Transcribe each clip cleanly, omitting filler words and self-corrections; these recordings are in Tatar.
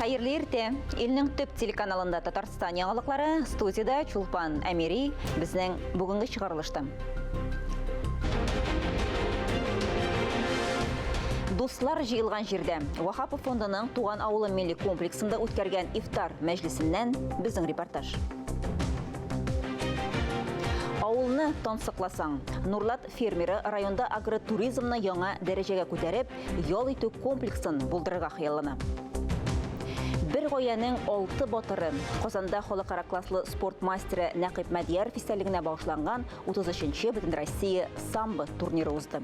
Хәерле иртә. Илнең төп телеканалында Татарстан яңалыклары, студиядә Чулпан Әмири, безнең бүгенге чыгарылышта. Дуслар җыелган җирдә Вахапов фондының Туган авылы милли комплексында үткәргән ифтар мәҗлесеннән безнең репортаж. Авылны тансыкласаң, Нурлат фермеры районда агротуризмны яңа дәрәҗәгә күтәреп, ял итү комплексын булдырырга хыяллана. Бер гаиләнең алты батыры Казанда халыкара класслы спорт мастеры Нәкыйп Мәдияров истәлегенә багышланган 33 нче Бөтенроссия самбо турниры узды.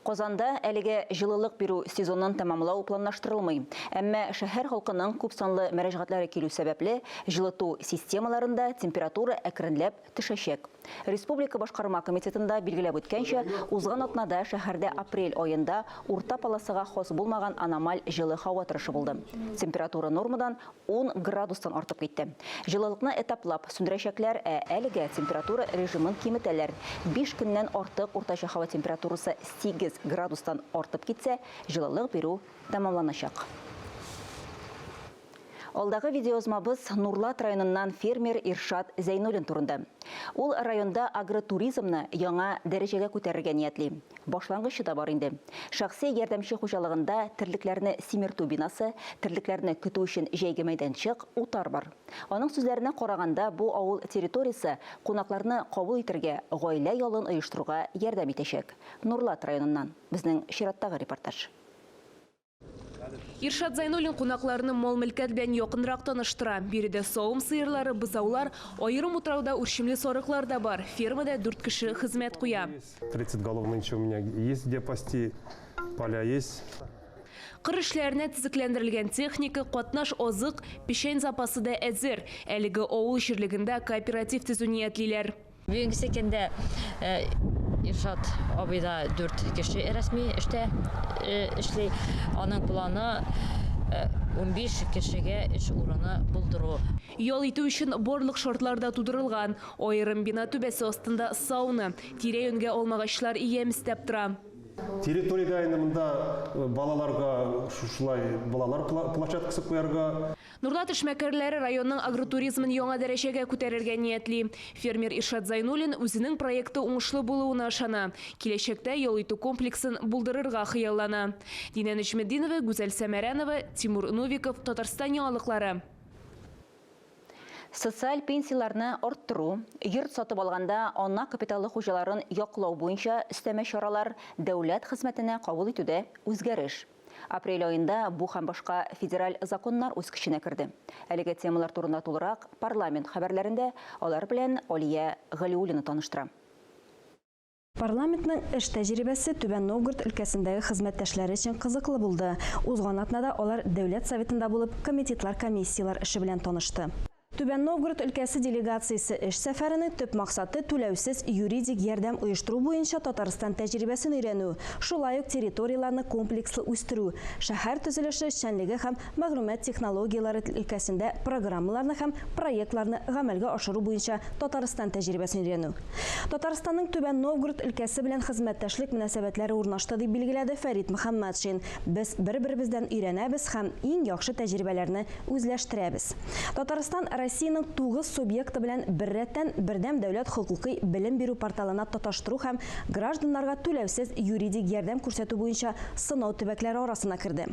Казанда әлегә җылылык бирү сезонын тәмамлау планлаштырылмый. Әмма шәһәр халкының күпсанлы мөрәҗәгатьләре килү сәбәпле, җылыту системаларында температура әкренләп төшәчәк. Республика башкарма комитетында билгеләп үткәнчә, узган атнада шәһәрдә апрель аенда урта полосага хас булмаган аномаль җылы һава торышы булды. Температура нормадан ун градустан артып китте. Җылылыкны этаплап сүндерәчәкләр, ә әлегә температура режимын киметәләр. Биш көннән артык уртача һава температурасы 8 градустан артып китсә, җылылык бирү тәмамланачак. Алдагы видеоязмабыз Нурлат районыннан фермер Иршат Зәйнуллин турында. Ул районда агротуризмны яңа дәрәҗәгә күтәрергә ниятли. Башлангычы да бар инде. Шәхси ярдәмче хуҗалыгында терлекләрне симертү бинасы, терлекләрне көтү өчен җәйге мәйданчык, утар бар. Аның сүзләренә караганда, бу авыл территориясе кунакларны кабул итәргә, гаилә ялын оештыруга ярдәм итәчәк. Нурлат районыннан безнең чираттагы репортаж. Иршат Зайнуллин кунакларны мал-мөлкәт белән якынрак таныштыра. Биредә савым сыерлары, бозаулар, аерым утрауда үрчемле сарыклар да бар. Фермада дүрт кеше хезмәт куя. 30 голов нынче у меня есть где пасти, поля есть. Кыр эшләренә төзекләндерелгән техника, катнаш азык, печән запасы да әзер. Әлеге авыл җирлегендә кооператив төзү ниятлиләр. Бүгенгесе көндә Иршат абыйда дүрт кеше рәсми эштә эшли. Аның планы 15 кешегә эш урыны булдыру. Ял итү өчен барлык шартлар да тудырылган. Аерым бина түбәсе астында сауна. Тирә-юньгә алмагачлар ямь өстәп тора. Территориядә инде монда балаларга шушылай балалар площадкасы куярга. Нурлат эшмәкәрләре районның агротуризмын яңа дәрәҗәгә күтәрергә ниятли. Фермер Иршат Зайнуллин үзенең проекты уңышлы булуына ышана. Киләчәктә ял итү комплексын булдырырга хыяллана. Динә Нөҗметдинова, Гүзәл Сәмәрәнова, Тимур Новиков, Татарстан яңалыклары. Социаль пенсияләрне арттыру, йорт сатып алганда ана капиталы хуҗаларын яклау буенча өстәмә чаралар, дәүләт хезмәтенә кабул итүдә үзгәреш. Апрель аенда бу һәм башка федераль законнар үз көченә керде. Әлеге темалар турында тулырак парламент хәбәрләрендә, алар белән Алия Галиуллина таныштыра. Парламентның эш тәҗрибәсе Түбән Новгород өлкәсендәге хезмәттәшләре өчен кызыклы булды. Узган атнада алар Дәүләт Советында булып, комитетлар, комиссияләр эше белән танышты. Түбән Новгород өлкәсе делегациясе эш сәфәренең төп максаты, түләүсез юридик ярдәм оештыру буенча Татарстан тәҗрибәсен өйрәнү, шулай ук территорияләрне комплекслы үстерү, шәһәр төзелеше эшчәнлеге һәм мәгълүмат технологияләре өлкәсендә программаларны һәм проектларны гамәлгә ашыру буенча Татарстан тәҗрибәсен өйрәнү. Татарстанның Түбән Новгород өлкәсе белән хезмәттәшлек мөнәсәбәтләре урнашты, дип билгеләде Фәрит Мөхәммәтшин. Без бер-беребездән өйрәнәбез һәм иң яхшы тәҗрибәләрне үзләштерәбез. Татарстан Россиянең тугыз субъекты белән беррәттән Бердәм дәүләт хокукый белем бирү порталына тоташтыру һәм гражданнарга түләүсез юридик ярдәм күрсәтү буенча сынау төбәкләре арасына керде.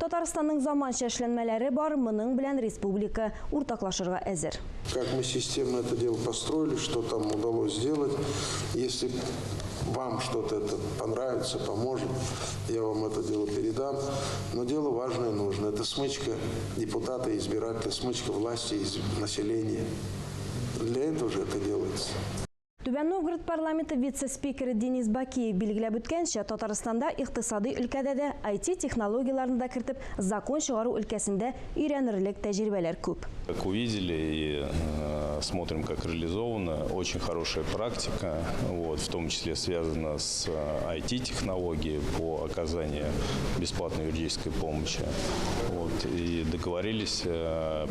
Татарстанның заманча эшләнмәләре бар, моның белән республика уртаклашырга әзер. Как мы системно это дело построили, что там удалось сделать. Если вам что-то это понравится, поможет, я вам это дело передам. Но дело важное и нужное. Это смычка депутата и избирателя, смычка власти и населения. Для этого же это делается. Түбән Новгород парламенты вице-спикеры Денис Бакиев билгеләп үткәнчә, Татарстанда икътисадый өлкәдә дә, IT-технологияләрне дә кертеп, закон чыгару өлкәсендә өйрәнерлек тәҗрибәләр күп. Как увидели и Смотрим, как реализовано. Очень хорошая практика, вот, в том числе связана с IT-технологией по оказанию бесплатной юридической помощи. Вот, и договорились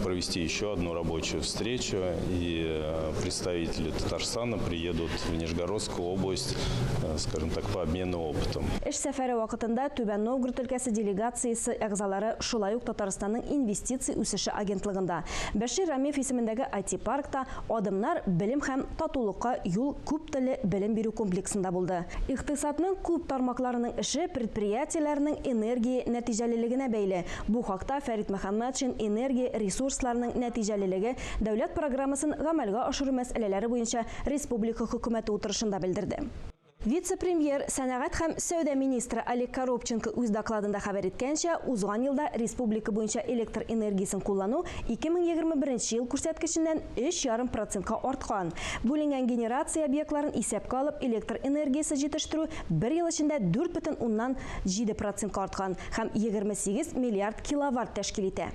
провести еще одну рабочую встречу, и представители Татарстана приедут в Нижегородскую область, скажем так, по обмену опытом. Эш сәфәре вакытында Түбән Новгород өлкәсе делегациясе әгъзалары шулай ук Татарстанның инвестиция үсеше агентлыгында, Бәшир Рәмиев исемендәге IT-паркта, Адымнар белем һәм татулыкка юл күп телле белем бирү комплексында булды. Икътисадның күп тармакларының эше предприятиеләрнең энергия нәтиҗәлелегенә бәйле. Бу хакта Фәрит Мөхәммәтшин энергия ресурсларының нәтиҗәлелеге дәүләт программасын гамәлгә ашыру мәсьәләләре буенча республика хөкүмәте утырышында белдерде. Вице-премьер, сәнәгать һәм сәүдә министры Олег Коробченко үз докладында хәбәр иткәнчә, узган елда республика буенча электр энергиясен куллану 2021 ел күрсәткеченнән 3,5 процентка арткан. Бүленгән генерация объектларын исәпкә алып, электр энергиясе җитештерү бер ел эчендә 4,7 процентка арткан һәм 28 миллиард киловатт тәшкил итә.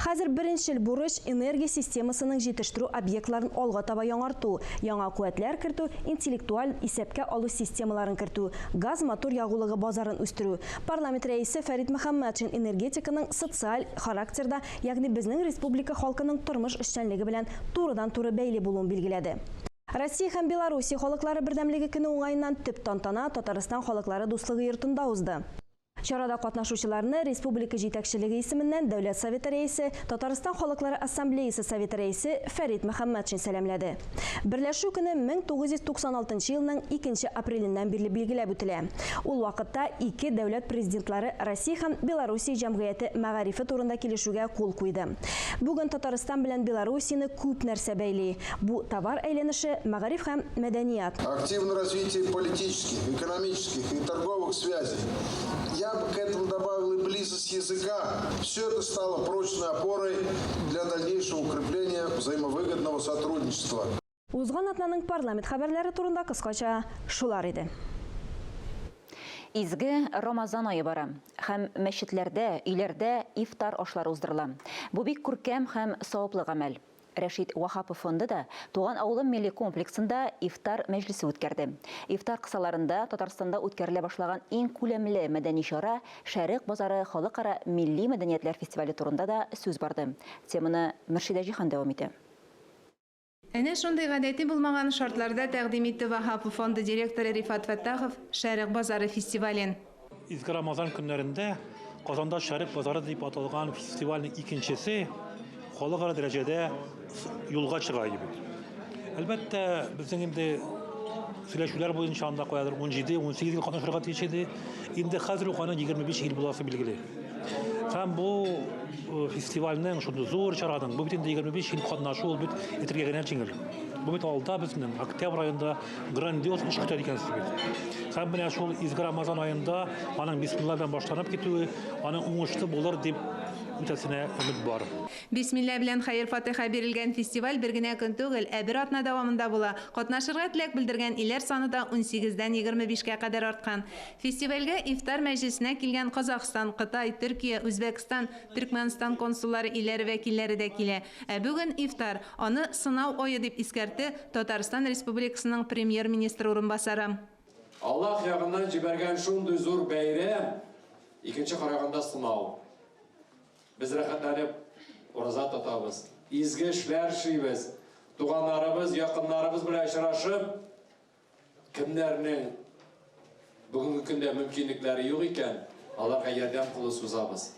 Хәзер беренчел бурыч энергия системасының җитештерү объектларын алга таба яңарту, яңа куәтләр кертү, интеллектуаль исәпкә алу системаларын кертү, газ-мотор ягулыгы базарын үстерү. Парламент рәисе Фәрит Мөхәммәтшин энергетиканың социаль характерда, ягъни безнең республика халкының тормыш эшчәнлеге белән турыдан-туры бәйле булуын билгеләде. Россия һәм Белоруссия халыклары бердәмлеге көне уңаеннан төп тантана Татарстан халыклары дуслыгы йортында узды. Чарада катнашучыларны республика җитәкчелеге исеменнән Дәүләт Советы рәисе, Татарстан халыклары ассамблеясы Советы рәисе Фәрит Мөхәммәтшин сәламләде. Берләшү көне 1996 елның 2 апреленнән бирле билгеләп үтелә. Ул вакытта ике дәүләт президентлары Россия һәм Белоруссия җәмгыяте мәгарифе турында килешүгә кул куйды. Бүген Татарстан белән Белоруссияне күп нәрсә бәйли. Бу товар әйләнеше, мәгариф һәм мәдәният. Активное развитие политических, экономических и торговых связей. Я бы к этому добавил и близость языка. Все это стало прочной опорой для дальнейшего укрепления взаимовыгодного сотрудничества. Узган атнаның парламент хәбәрләре турында кыскача шулар иде. Изге Рамазан ае бара һәм мәчетләрдә, өйләрдә ифтар ашлары уздырыла. Бу бик күркәм һәм саваплы гамәл. Рәшит Ваһапов фонды да Туган авылым милли комплексында ифтар мәҗлесе үткәрде. Ифтар кысаларында Татарстанда үткәрелә башлаган иң күләмле мәдәни чара Шәрык базары халыкара милли мәдәниятләр фестивале турында да сүз барды. Теманы Мөршидә Җиһан дәвам итә. Әнә шундый гадәти булмаган шартларда тәкъдим итте Ваһапов фонды директоры Рифат Фәттахов Шәрык базары фестивален. Изге Рамазан көннәрендә Казанда Шәрык базары дип аталган фестивальнең икенчесе халыкара дәрәҗәдә юлга чыга иде бит. Әлбәттә, безнең инде сөйләшүләр буенча анда каядыр 17-18 ел катнашырга тиеш иде. Инде хәзер үк аның 25 ел буласы билгеле. Һәм бу фестивальнең шундый зур чараның, бу бит инде 25 ел катнашу, ул бит әйтергә генә җиңел. Бу бит алда безнең октябрь аенда грандиоз эш көтә дигән сүз бит. Һәм менә шул изге Рамазан аенда аның бисмилла белән башланып китүе, аның уңышлы булыр дип үтәсенә өмет бар. Бисмилла белән хәер-фатиха бирелгән фестиваль бер генә көн түгел, ә бер атна дәвамында була. Катнашырга теләк белдергән илләр саны да 18-дән 25-кә кадәр арткан. Фестивальгә ифтар мәҗлесенә килгән Казахстан, Кытай, Төркия, Үзбәкстан, Төркмәнстан консуллары илләре вәкилләре дә килә. Ә бүген ифтар, аны сынау ае дип искәртте Татарстан Республикасының премьер-министры урынбасары. Аллаһ ягыннан җибәргән шундый зур бәйрәм, икенче караганда сынау. Без рәхәтләнеп ураза тотабыз, изге эшләр эшлибез, туганнарыбыз, якыннарыбыз белән очрашып, кемнәрнең бүгенге көндә мөмкинлекләре юк икән, аларга ярдәм кулы сузабыз.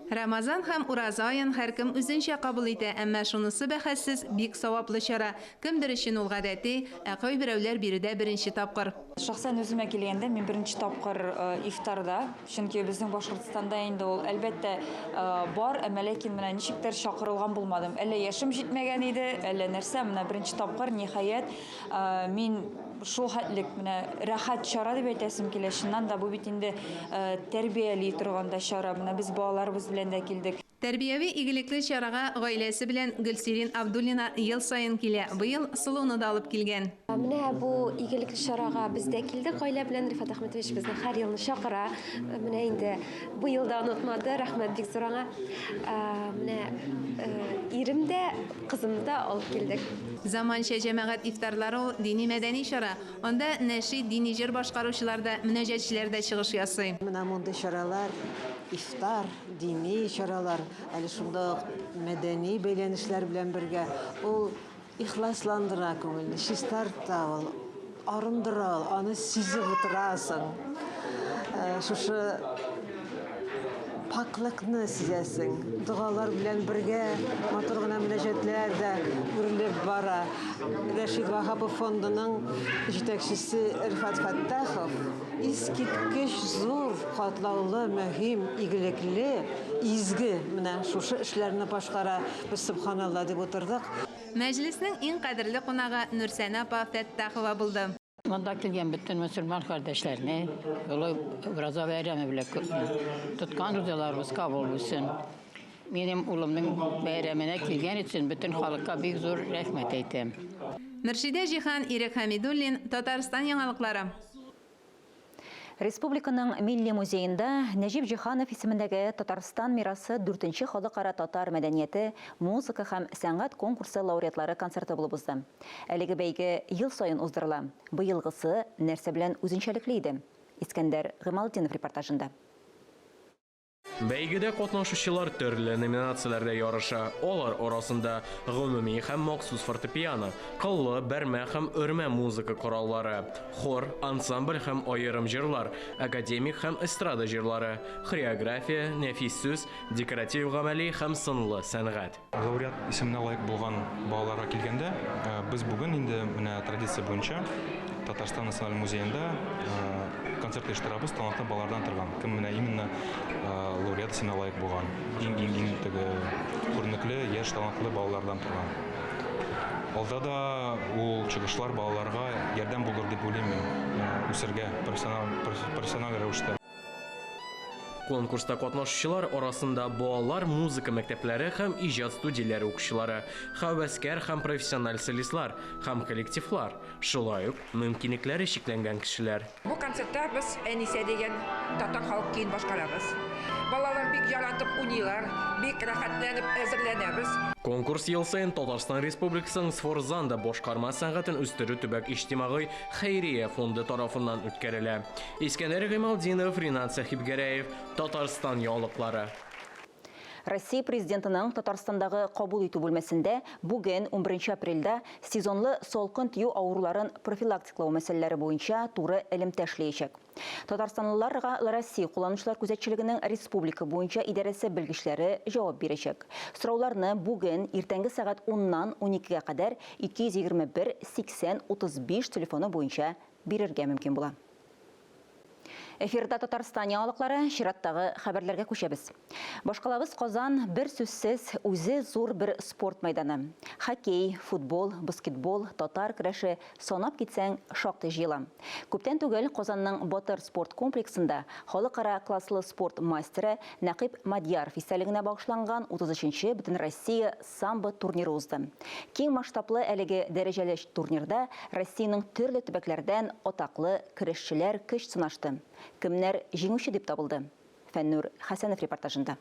Рамазан һәм ураза аен һәркем үзенчә кабул итә, әмма шунысы бәхәссез, бик саваплы чара. Кемдер өчен ул гадәти, ә кайберәүләр биредә беренче тапкыр. Шәхсән үземә килгәндә, мин беренче тапкыр ифтарда, чөнки безнең Башкортстанда инде ул әлбәттә бар, әмма ләкин менә ничектер чакырылган булмадым. Әллә яшем җитмәгән иде, әллә нәрсә, менә беренче тапкыр ниһаять мин шул хәтлек менә рәхәт чара дип әйтәсем килә. Чыннан да бу бит инде тәрбияли торган да чара. Менә без балаларыбыз белән дә килдек. Тәрбияви игелекле чарага гаиләсе белән Гөлсирин Абдуллина ел саен килә. Быел сылуны да алып килгән. Менә бу игелекле чарага без дә килдек гаилә белән. Рифат Әхмәтович безне һәр елны чакыра. Менә инде быел да онытмады. Рәхмәт бик зур аңа. Менә ирем дә, кызымны да алып килдек. Заманча җәмәгать ифтарлары ул, дини-мәдәни чара. Анда нәшид, дини җыр башкаручылар да, мөнәҗәтчеләр дә чыгыш ясый. Менә мондый чаралар, ифтар, дини чаралар, әле шунда ук мәдәни бәйләнешләр белән бергә, ул Ихласландыра күңелне, чистарта ул, арындыра ул, аны сизеп утырасың. Шушы пакьлыкны сизәсең. Догалар белән бергә матур гына мөнәҗәтләр дә үрелеп бара. Рәшит Ваһапов фондының җитәкчесе Рифат Фәттахов искиткеч зур, катлаулы, мөһим, игелекле, изге менә шушы эшләрне башкара. Без сөбханалла дип утырдык. Мәҗлеснең иң кадерле кунагы Нурсәнә апа Фәттахова булды. Монда килгән бөтен мөселман кардәшләрне олы Ураза бәйрәме белән котлыйм. Тоткан рузаларыбыз кабул булсын. Минем улымның бәйрәменә килгән өчен бөтен халыкка бик зур рәхмәт әйтәм. Мөршидә Җиһан, Ирек Хәмидуллин, Татарстан яңалыклары. Республиканың Милли музеенда Нәҗип Җиһанов исемендәге Татарстан мирасы дүртенче халыкара татар мәдәнияте, музыка һәм сәнгать конкурсы лауреатлары концерты булып узды. Әлеге бәйге ел саен уздырыла. Быелгысы нәрсә белән үзенчәлекле иде? Искәндәр Гыймалтдинов репортажында. Бәйгедә катнашучылар төрле номинацияләрдә ярыша. Алар арасында гомуми һәм махсус фортепиано, кыллы, бәрмә һәм өрмә музыка кораллары, хор, ансамбль һәм аерым җырлар, академик һәм эстрада җырлары, хореография, нәфис сүз, декоратив-гамәли һәм сынлы сәнгать. Лауреат исеменә лаек булган балаларга килгәндә, без бүген инде менә традиция буенча Татарстан националь музеенда концерт оештырабыз, талантлы балалардан торган, кем менә именно лауреат исеменә лаек булган, иң-иң-иң теге күренекле, яшь талантлы балалардан торган. Алда да ул чыгышлар балаларга ярдәм булыр дип уйлыйм мин, үсергә профессиональ рәвештә. Конкурста катнашучылар арасында балалар музыка мәктәпләре һәм иҗат студияләре укучылары, һәвәскәр һәм профессиональ солистлар һәм коллективлар, шулай ук мөмкинлекләре чикләнгән кешеләр. Бу концертта без Әнисә дигән татар халык көен башкарабыз. Балалар бик яратып уйныйлар, бик рәхәтләнеп әзерләнәбез. Конкурс ел саен Татарстан Республикасының Сфорзанда башкарма сәнгатен үстерү төбәк иҗтимагый хәйрия фонды тарафыннан үткәрелә. Искәндәр Гыймалтдинов, Ринат Сәхибгәрәев, Татарстан яңалыклары. Россия Президентының Татарстандагы кабул итү бүлмәсендә бүген, унберенче апрельдә, сезонлы салкын тию авыруларын профилактиклау мәсьәләләре буенча туры элемтә эшләячәк. Татарстанлыларга Россия кулланучылар күзәтчелегенең республика буенча идарәсе белгечләре җавап бирәчәк. Сорауларны бүген иртәнге сәгать уннан уникегә кадәр 221 80 35 телефоны буенча бирергә мөмкин була. Эфирда Татарстан яңалыклары, чираттагы хәбәрләргә күчәбез. Башкалабыз Казан бер сүзсез үзе зур бер спорт мәйданы. Хоккей, футбол, баскетбол, татар көрәше санап китсәң шактый җыела. Күптән түгел Казанның Батыр спорт комплексында халыкара класслы спорт мастеры Нәкыйп Мадьяров истәлегенә багышланган 33-нче Бөтенроссия самбо турниры узды. Киң масштаблы әлеге дәрәҗәле турнирда Россиянең төрле төбәкләрдән атаклы көрәшчеләр көч сынашты. Кемнәр җиңүче дип табылды? Фәннур Хәсәнов репортажында.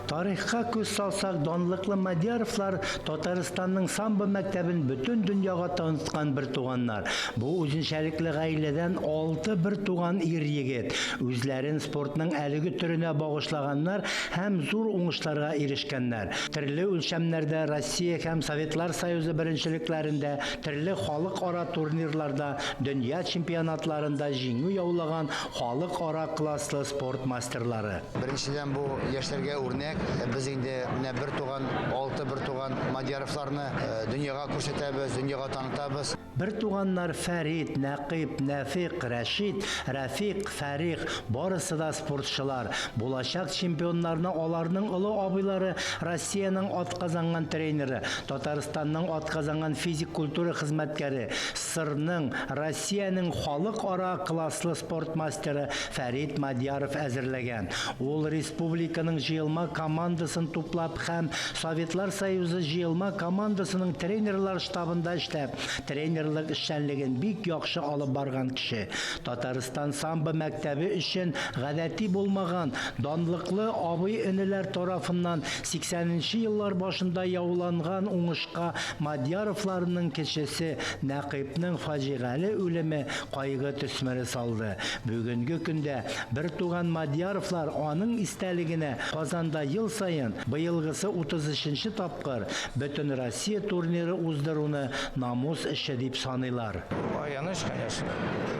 Тарихка күз салсак, данлыклы Мадьяровлар Татарстанның самбо мәктәбен бөтен дөньяга таныткан бертуганнар. Бу үзенчәлекле гаиләдән 6 бертуган ир-егет үзләрен спортның әлеге төренә багышлаганнар һәм зур уңышларга ирешкәннәр. Төрле үлчәмнәрдә Россия һәм Советлар Союзы беренчелекләрендә, төрле халыкара турнирларда, дөнья чемпионатларында җиңү яулаган халыкара класслы спорт мастерлары. Беренчедән, бу яшьләргә үрнәк. Без инде менә бертуган, 6 бертуган Мадьяровларны дөньяга күрсәтәбез, дөньяга танытабыз. Бертуганнар Фәрит, Нәкыйп, Нәфыйк, Рәшит, Рәфыйк, Фәрих, барысы да спортчылар. Булачак чемпионнарны аларның олы абыйлары Россиянең атказанган тренеры, Татарстанның атказанган физик культура хезмәткәре, СССРның, Россиянең халыкара класслы спорт мастеры Фәрит Мадьяров әзерләгән. Ул республиканың җыелма командасын туплап һәм Советлар Союзы җыелма командасының тренерлар штабында эшләп, тренерлык эшчәнлеген бик яхшы алып барган кеше. Татарстан самбо мәктәбе өчен гадәти булмаган, данлыклы абый-энеләр тарафыннан 80 нче еллар башында яуланган уңышка Мадьяровларның кечесе Нәкыйпның фаҗигале үлеме кайгы төсмере салды. Бүгенге көндә бертуган Мадьяровлар аның истәлегенә Казанда ел саен, быелгысы 33 нче тапкыр, Бөтенроссия турниры уздыруны намус эше дип саныйлар. Аяныч, конечно.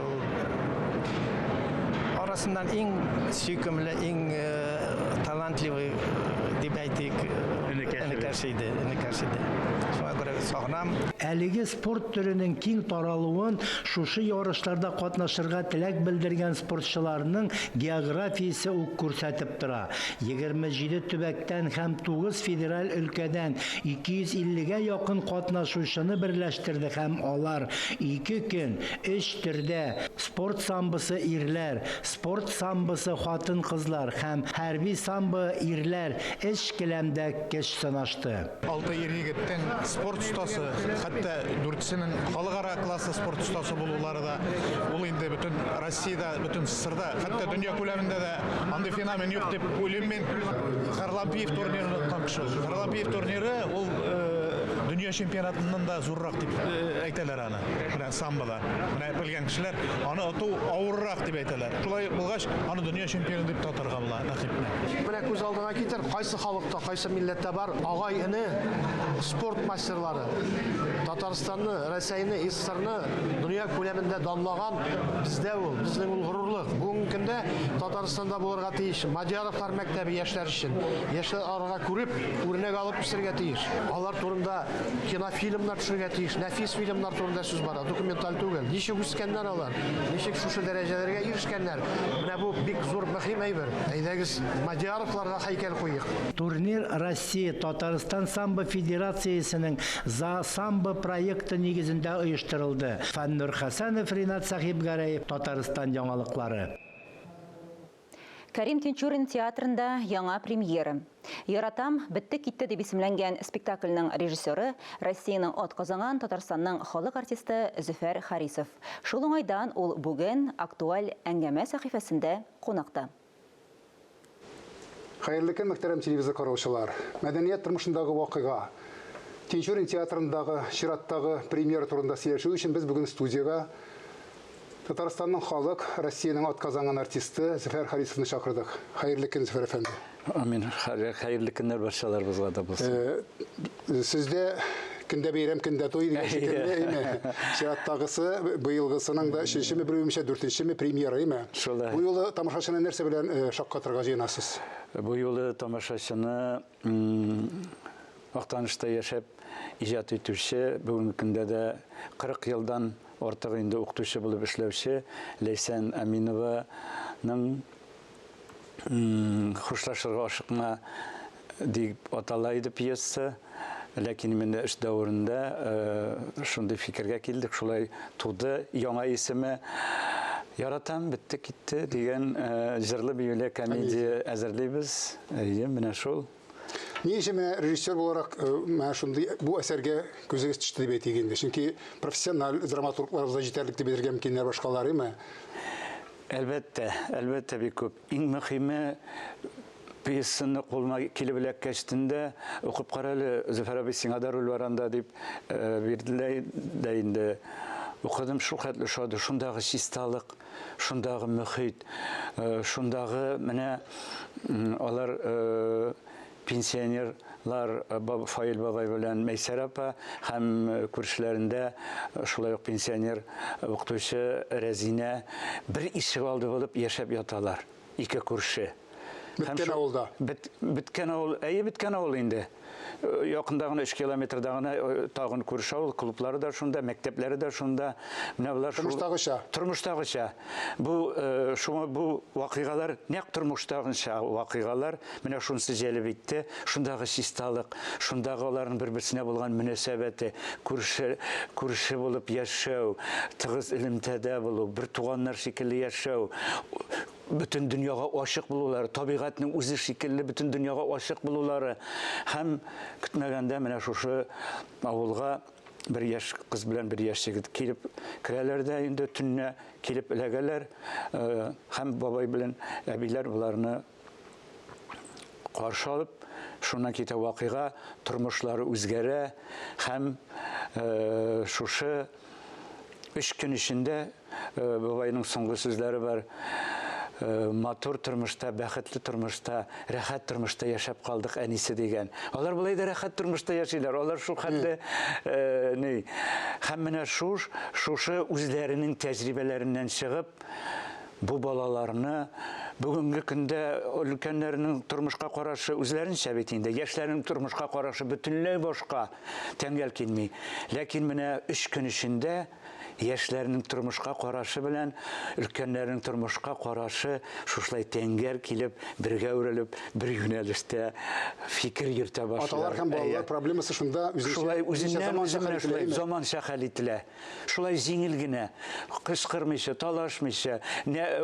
Ул арасыннан иң сөйкемле, иң талантливый дип әйтик, энекәш иде, энекәш иде. Шуңа күрә сагынам. Әлеге спорт төренең киң таралуын шушы ярышларда катнашырга теләк белдергән спортчыларның географиясе үк күрсәтеп тора. 27 төбәктән һәм 9 федераль өлкәдән 250 гә якын катнашучыны берләштерде һәм алар ике көн, өч төрдә, спорт самбосы ирләр, спорт самбосы хатын-кызлар һәм хәрби самбо ирләр өч келәмдә көч сынашты. Алты ир-егетнең спорт остасы, хәтта дүртесенең халыкара класслы спорт остасы булулары да, ул инде бөтен Россиядә, бөтен СССРда, хәтта дөнья күләмендә дә андый феномен юк дип уйлыйм мин. Харлампиев турнирын откан кеше ул. Харлампиев турниры ул дөнья чемпионатыннан да зуррак дип әйтәләр аны. Менә самбода. Менә белгән кешеләр аны оту авыррак дип әйтәләр. Шулай булгач, аны дөнья чемпионы дип тә атарга була Нәкыйпне. Менә күз алдыңа китер, кайсы халыкта, кайсы милләттә бар агай-эне спорт мастерлары. Татарстанны, Рәсәйне, СССРны дөнья күләмендә данлаган бездә ул, безнең ул горурлык. Бүгенге көндә Татарстанда булырга тиеш Мадьяровлар мәктәбе яшьләр өчен. Яшьләр аларга күреп, үрнәк алып үсергә тиеш. Алар турында кинофильмнар төшерергә тиеш, нәфис фильмнар турында сүз бара, документаль түгел. Ничек үскәннәр алар, ничек шушы дәрәҗәләргә ирешкәннәр. Менә бу бик зур мөһим әйбер. Әйдәгез, Мадьяровларга һәйкәл куйыйк. Турнир Россия, Татарстан самбо федерациясенең За самбо проекты нигезендә оештырылды. Фәннур Хәсәнов, Ринат Сәхибгәрәев, Татарстан яңалыклары. Кәрим Тинчурин театрында яңа премьера. Яратам, бетте китте дип исемләнгән спектакльнең режиссеры Россиянең атказанган Татарстанның халык артисты Зөфәр Харисов. Шул уңайдан ул бүген Актуаль әңгәмә сәхифәсендә кунакта. Хәерле көн, мөхтәрәм телевизор караучылар. Мәдәният тормышындагы вакыйга. Тинчурин театрындагы чираттагы премьера турында сөйләшү өчен без бүген студиягә Татарстанның халык, Россиянең атказанган артисты Зөфәр Харисовны чакырдык. Хәерле көн, Зөфәр әфәнде. Амин. Хәерле көннәр барчаларыбызга да булсын. Э, сездә көндә бәйрәм, көндә туй дигән шикелле, әйме? Чираттагысы, быелгысының да өченчеме, белмимчә, дүртенчеме премьера, әйме? Шулай. Бу юлы тамашачыны нәрсә белән э, шаккатырга җыенасыз? Бу юлы тамашачыны Актанышта яшәп иҗат итүче, бүгенге көндә дә 40 елдан артык инде укытучы булып эшләүче Ләйсән Әминованың Хушлашырга ашыкма дип атала иде пьеса. Ләкин менә эш дәверендә шундый фикергә килдек, шулай туды яңа исеме. Яратам, бетте китте дигән җырлы биюле комедия әзерлибез. Әйе, менә шул. Ни өчен менә режиссер буларак менә шундый бу әсәргә күзегез төште дип әйтик инде? Чөнки профессиональ драматургларыбыз да җитәрлек дип әйтергә мөмкиннәр башкалар, әйме? Әлбәттә, әлбәттә бик күп. Иң мөһиме пьесаны кулыма килеп эләккәчтен дә укып кара әле, Зөфәр абый, сиңа да роль бар анда дип бирделәр дә инде. Укыдым, шул хәтле ошады. Шундагы чисталык, шундагы мөхит, шундагы менә алар пенсионерлар Фаил бабай белән Мәйсәр апа һәм күршеләрендә шулай ук пенсионер укытучы Рәзинә бер ишек алды булып яшәп яталар. Ике күрше. Беткән авылда. Беткән авыл, әйе, беткән авыл инде. Якында гына, 3 километрда гына тагын күрше авыл, клублары да шунда, мәктәпләре дә шунда. Менә болар шул Тормыштагыча. Тормыштагыча. Бу шуңа бу вакыйгалар нәкъ тормыштагыча вакыйгалар. Менә шунысы җәлеп итте. Шундагы чисталык, шундагы аларның бер-берсенә булган мөнәсәбәте, күрше, күрше булып яшәү, тыгыз элемтәдә булу, бер туганнар шикелле яшәү, бөтен дөньяга ачык булулары, табигатьнең үзе шикелле бөтен дөньяга ачык булулары һәм көтмәгәндә менә шушы авылга бер яшь кыз белән бер яшь егет килеп керәләр дә инде төнлә килеп эләгәләр һәм бабай белән әбиләр боларны каршы алып, шуннан китә вакыйга, тормышлары үзгәрә һәм шушы өч көн эчендә бабайның соңгы сүзләре бар. Матур тормышта, бәхетле тормышта, рәхәт тормышта яшәп калдык, әнисе дигән. Алар болай да рәхәт тормышта яшиләр. Алар шул хәтле ни. Һәм менә шуш, шушы үзләренең тәҗрибәләреннән чыгып, бу балаларны бүгенге көндә өлкәннәрнең тормышка карашы үзләренчә бит инде, яшьләрнең тормышка карашы бөтенләй башка, тәңгәл килми. Ләкин менә өч көн эчендә яшьләрнең тормышка карашы белән өлкәннәрнең тормышка карашы шушылай тәңгәл килеп, бергә үрелеп, бер юнәлештә фикер йөртә башлыйлар. Аталар һәм балалар проблемасы шунда үзенчә, шулай үзенчә үзеннән заманча хәл үзенә ителә, шулай әйме? заманча хәл ителә. Шулай җиңел генә, кычкырмыйча, талашмыйча,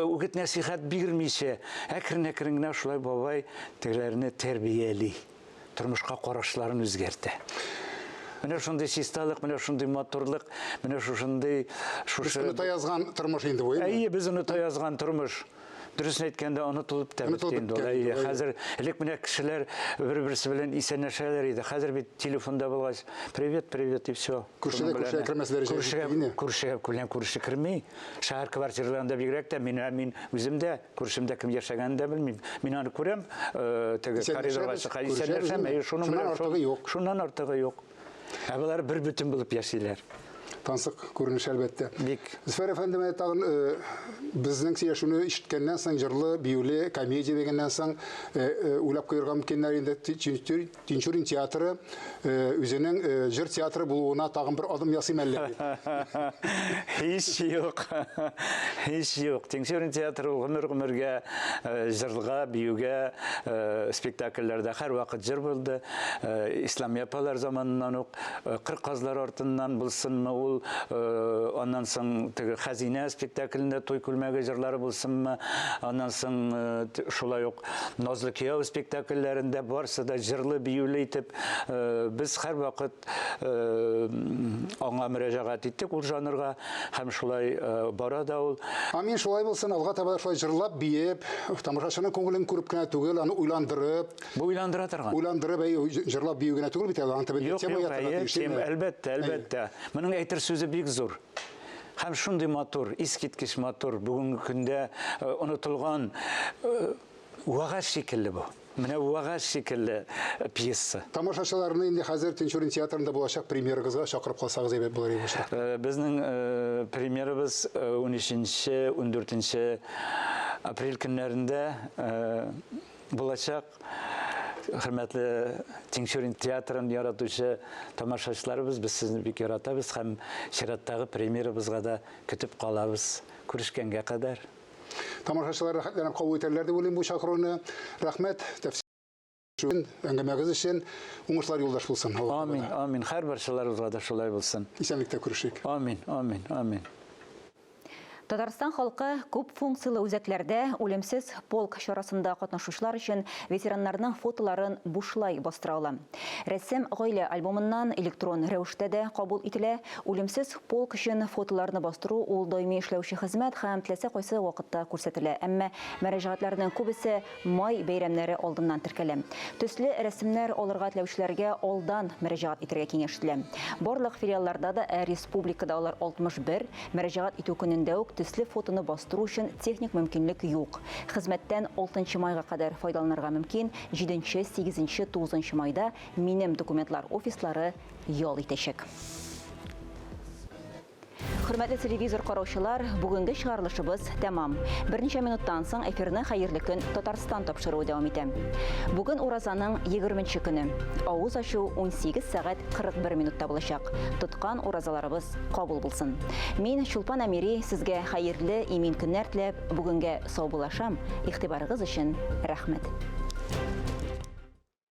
үгет-нәсихәт бирмичә, әкрен-әкрен генә шулай бабай тегеләрне тәрбияли, тормышка карашларын үзгәртә. Менә шундый чисталык, менә шундый матурлык, менә шушындый шушы Без оныта язган тормыш инде бу, әйеме? Әйе, без оныта язган тормыш. Дөресен әйткәндә, онытылып та бетте инде ул. Әйе, хәзер элек менә кешеләр бер-берсе белән исәнләшәләр иде. Хәзер бит телефонда булгач, привет, привет, и все. Күршедә күршегә кермәс дәрәҗәгә Күршегә, җитте инде. күршегә белән күрше керми. Шәһәр квартираларында бигрәк тә мин, мин үзем дә күршемдә кем яшәгәнен дә белмим. Мин аны күрәм, теге коридорга Исәнләшәбез, чыга, күрешәбез исәнләшәм, инде. әйе, шуның Шуннан белән шул. артыгы юк. Шуннан артыгы юк. Ә болар бер бөтен булып яшиләр. Тансык күренеш, әлбәттә. Бик. Зөфәр әфәнде, менә тагын безнең сөйләшүне ишеткәннән соң, җырлы, биюле комедия дигәннән соң, уйлап куярга мөмкиннәр инде Тинчурин театры үзенең җыр театры булуына тагын бер адым ясыйм әллә дип. Һич юк. Һич юк. Тинчурин театры ул гомер-гомергә җырга, биюгә, спектакльләрдә һәрвакыт җыр булды. Исламия апалар заманыннан ук, Кыр казлар артыннан булсынмы ул, аннан соң теге Хәзинә спектаклендә туй күлмәге җырлары булсынмы, аннан соң шулай ук Назлы кияү спектакльләрендә барсы да җырлы, биюле итеп, без һәрвакыт аңа мөрәҗәгать иттек ул жанрга, һәм шулай бара да ул. Амин, шулай булсын, алга таба да шулай җырлап, биеп, тамашачының күңелен күреп кенә түгел, аны уйландырып. Бу уйландыра торган. Уйландырып, әй, җырлап бию генә түгел бит әле, аның төбендә Юк, тема юк, ятырга әйе, тиеш, тема, әйеме? әлбәттә, әлбәттә. Моның әйтер сүзе бик зур. Һәм шундый матур, искиткеч матур, бүгенге көндә онытылган вәгазь шикелле бу. Менә вәгазь шикелле пьеса. Тамашачыларны инде хәзер Тинчурин театрында булачак премьерагызга чакырып калсагыз әйбәт булыр иде бу очракта. Безнең премьерабыз унөченче, ундүртенче апрель көннәрендә булачак. Хөрмәтле Тинчурин театрын яратучы тамашачыларыбыз, без сезне бик яратабыз һәм чираттагы премьерабызга да көтеп калабыз. Күрешкәнгә кадәр. Тамашачылар рәхәтләнеп кабул итәрләр дип уйлыйм бу чакыруны. Рәхмәт, тәфсир әңгәмәгез өчен. Уңышлар юлдаш булсын. Амин, амин. Һәр барчаларыбызга да шулай булсын. Исәнлектә күрешик. Амин, амин, амин. Татарстан халкы күп функцияле үзәкләрдә үлемсез полк чарасында катнашучылар өчен ветераннарның фотоларын бушлай бастыра ала. Рәсем гаилә альбомыннан электрон рәвештә дә кабул ителә. Үлемсез полк өчен фотоларны бастыру ул даими эшләүче хезмәт һәм теләсә кайсы вакытта күрсәтелә. Әмма мөрәҗәгатьләрнең күбесе май бәйрәмнәре алдыннан теркәлә. Төсле рәсемнәр алырга теләүчеләргә алдан мөрәҗәгать итәргә киңәш ителә. Барлык филиалларда да, ә республикада алар 61, мөрәҗәгать итү көнендә үк төсле фотоны бастыру өчен техник мөмкинлек юк. Хезмәттән 6 майга кадәр файдаланырга мөмкин, 7, 8, 9 майда минем документлар офислары ял итәчәк. Хөрмәтле телевизор караучылар, бүгенге чыгарылышыбыз тәмам. Берничә минуттан соң эфирны Хәерле көн Татарстан тапшыруы дәвам итә. Бүген уразаның 20 көне. Авыз ачу 18 сәгать 41 минутта булачак. Тоткан уразаларыбыз кабул булсын. Мин Чулпан Әмири сезгә хәерле, имин көннәр теләп, бүгенгә саубуллашам. Игътибарыгыз өчен рәхмәт.